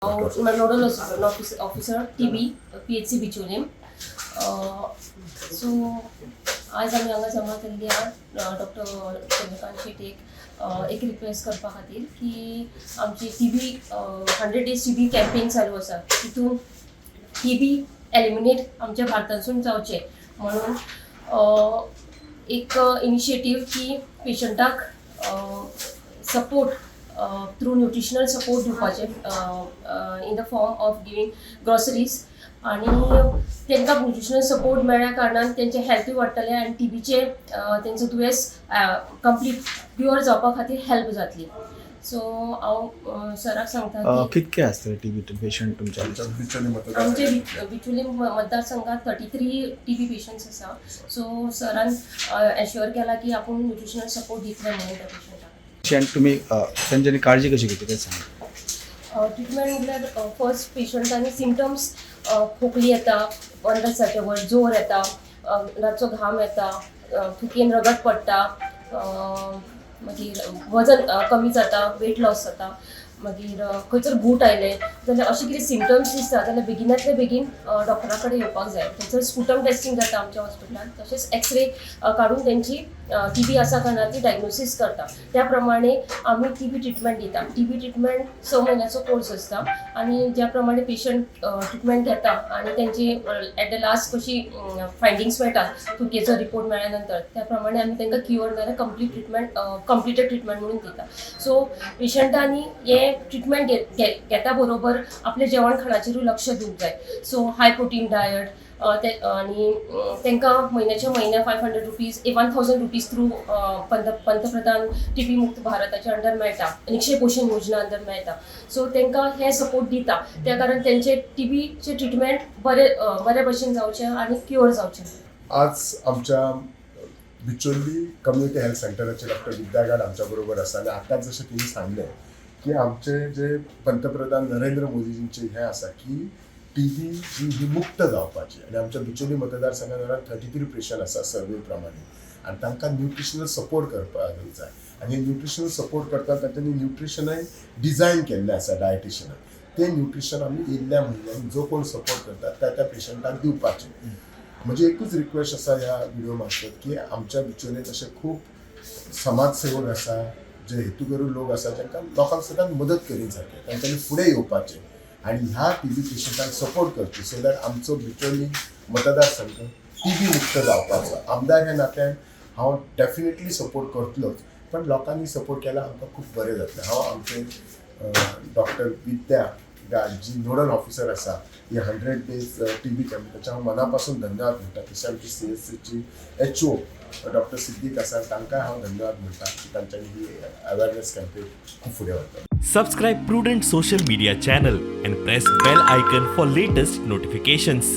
हांव nodal officer TB PHC Bicholim. So आयज आमी हांगा जमा केल्ली आहा डॉक्टर चंद्रकांत शेटयेक एक रिक्वेस्ट करपा खातीर की आमची TB 100 days TB campaign चालू आसा. तितून टीबी एलिमिनेट आमच्या भारतांतसून जावचें म्हणून एक इनिशिएटीव की पेशंटाक सपोर्ट थ्रू न्युट्रिशनल सपोर्ट दिवपाचें in the form of giving groceries. आनी तांकां न्युट्रिशनल सपोर्ट मेळ्ळ्या कारणान तेंचें हेल्थूय वाडटलें आनी टीबीचें तेंचो दुयेंस कंप्लीट क्युअर जावपा खातीर हेल्प जातली. सो हांव सराक सांगता की कितके आसतले टीबी पेशंट तुमच्या? आमच्या बिचोली मतदार आमचे बिचोली मतदारसंघात 33 टीबी पेशंट्स आसा. सो सरान एश्युअर केला की आपूण न्युट्रिशनल सपोर्ट दितले म्हणून त्या पेशंटाक. पेशंट तुम्ही तेंच्यांनी काळजी कशी घेतली तें सांगा. ट्रिटमेंट म्हटल्यार फर्स्ट पेशंटांनी सिमटम्स, खोकली येता 15 दिसाच्या वयर, जोर येता, रातचो घाम येता, थुकयेन रगत पडटा, मागीर वजन कमी जाता, वेट लॉस जाता, मागीर खंयसर गूट आयले जाल्यार, अशें कितें सिमटम्स दिसता जाल्यार बेगिनातले बेगीन डॉक्टरा कडेन येवपाक जाय. थंयसर स्पुटम टेस्टींग जाता आमच्या हॉस्पिटलान, तशेंच एक्सरे काडून तेंची टीबी आसा काय ना ती डायग्नोसीस करता. त्या प्रमाणे आमी टीबी ट्रिटमेंट दिता. टीबी ट्रिटमेंट 6 म्हयन्याचो कोर्स आसता आनी ज्या प्रमाणे पेशंट ट्रिटमेंट घेता आनी तेंची एट the last कशी फायंडिंग्स मेळटा, थुकयेचो रिपोर्ट मेळ्ळ्या नंतर, त्या प्रमाणे आमी तांकां क्युअर नाल्यार कंप्लीट ट्रिटमेंट, कंप्लिटेड ट्रिटमेंट म्हणून दिता. सो पेशंटांनी हे ट्रिटमेंट घेता बरोबर आपल्या जेवण खाणाचेरूय लक्ष दिवंक जाय. सो हाय प्रोटीन डायट ते आनी तांकां म्हयन्याच्या म्हयन्या ₹500, ₹1000 थ्रू पंतप्रधान टीबी मुक्त भारताच्या अंडर मेळटा, निक्षय पोशण योजना अंडर मेळटा. सो तांकां हे सपोर्ट दिता, त्या कारण तेंचे टीबीचे ट्रिटमेंट बरे बरे भशेन जावचें आनी क्युअर जावचें. आज आमच्या बिचोली कम्युनिटी हेल्थ सेंटराचे डॉक्टर विद्या गाड आमच्या बरोबर आसा आनी आतांच जशें तिणी सांगलें की आमचे जे पंतप्रधान नरेंद्र मोदीजींचे हें आसा की टीबी जी ही मुक्त जावपाची आनी आमच्या बिचोली मतदारसंघात अरावंड 33 पेशंट आसा सर्वे प्रमाणे आनी तांकां न्युट्रिशनल सपोर्ट करपाक जाय. आनी न्युट्रिशनल सपोर्ट करता तांच्यांनी न्युट्रिशनय डिजायन केल्लें आसा डायटिशनान. तें न्युट्रिशन आमी येयल्ल्या म्हयन्यान जो कोण सपोर्ट करता त्या त्या पेशंटाक दिवपाचें. म्हजी एकूच रिक्वेस्ट आसा ह्या व्हिडिओ मार्फत की आमच्या बिचोलेंत अशे खूब समाजसेवक आसा, जे हेतुकरू लोक आसा, जांकां लोकांक सदांच मदत करीत सारकें, तांच्यांनी फुडें येवपाचें आनी ह्या टीबी पेशंटांक सपोर्ट करची, सो that आमचो बिचोली मतदारसंघ टीबी मुक्त जावपाचो. आमदार ह्या नात्यान हांव डेफिनेटली सपोर्ट करतलोच, पण लोकांनी सपोर्ट केल्यार आमकां खूब बरें जातलें. हांव आमचे डॉक्टर विद्या गाड जी नोडल ऑफिसर आसा ही 100 डेज टीबी कॅम्प, ताच्या हांव मना पासून धन्यवाद म्हणटा. तशें आमची सीएचसीची एचओ डॉक्टर सिद्दीक आसा, तांकांय हांव धन्यवाद म्हणटा की तांच्यांनी ही अवेरनेस कॅम्पेन खूब फुडें व्हरता. Subscribe Prudent Social Media channel and press bell icon for latest notifications.